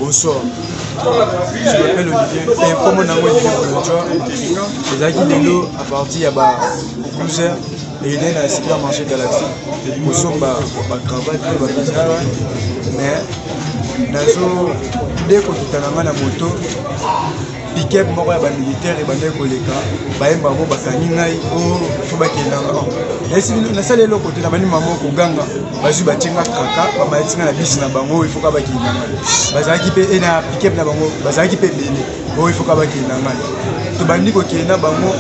Bonsoir. Je m'appelle Olivier. Et comme on a Olivier Bolodjoa, ezalaki lelo à partir ya ba 12 heures ekendaki na supermarché Galaxy kosomba ba cravate mpe ba bizarre mais nazo nde kokita na ngai na moto pick-up moko ya bamilitaire ebandaki koleka baye bango bakangi ngai o oh, fo bakenda nga oh. nasali eloko te nabandi mama koganga bazwi batie nga kraka bamatisi nga na bisi na bango oyo ifoka bakenda ngai bazalaki mpe e na pick-up na bango bazalaki mpe ebele oyo ifoka bakenda ngai tobandi kokende na bango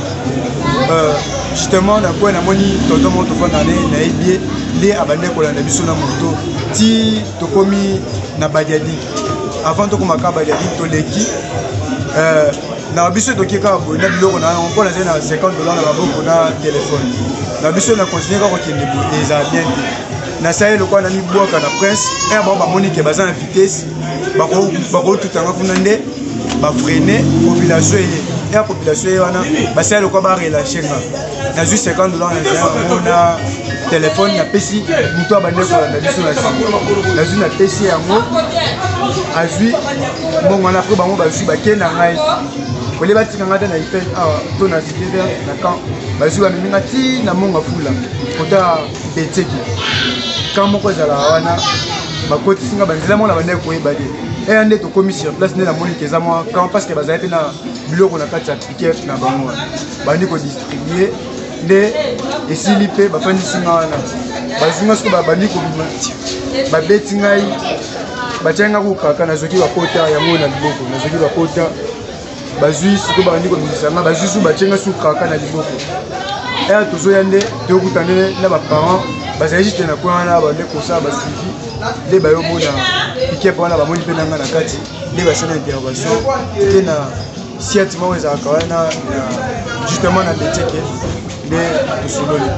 euh, justement na coin namoni tonton moko tofanda na ye nayebi ye nde abandaki kolanda biso na moto ti tokomi na badiadi avant tokoma kaka badiadi toleki euh, na biso toki kaka boye na biloko na yango mpo nazali na 50 dollar na maboko na telefone na biso na continue kaka kokende boye ezala bien te nasali lokola na mibwaka na prince ere bango bamoni ke baza na vitesse bakotuta nga kuna nde bafrene population eye ere population eye wana basali lokola barelache nga nazwi 50 dollar na nzela yango na telefone napesi moto abandi kolanda biso na nsima nazwi napesi yango azwi mbongo wana apres bango bazwi bakei na ngai kolie batika ngai te na ipel awa to na cité vert na camp bazwi bamemi ngai ti na monga fula kota beteki camp moko ezalaka wana bakotisi ngai banzela moko na bandaki koyeba te eya nde tokomi sur place nde namoni ke eza mwa camp parce que bazali mpe na biloko na kati ya piquet na bango wana bandi kodistribue nde esili mpe bafandisi nga wana bazwi nga soki babandi kobima babeti ngai batiaki nga kokaka nazoki bakota yango na liboko nazoki bakota bazwi sikoyo babandi kobimisa nga bazwi su batie nga su kaka na liboko ere tozoya nde toyokuta nde na baparent bazali juste na coin wana bande kosala basuivi nde bayomona pikepe wana bamoni mpe na nga na kati nde basala intervention toke na siete moko ezalaka wana na justement na beteke nde tosololi.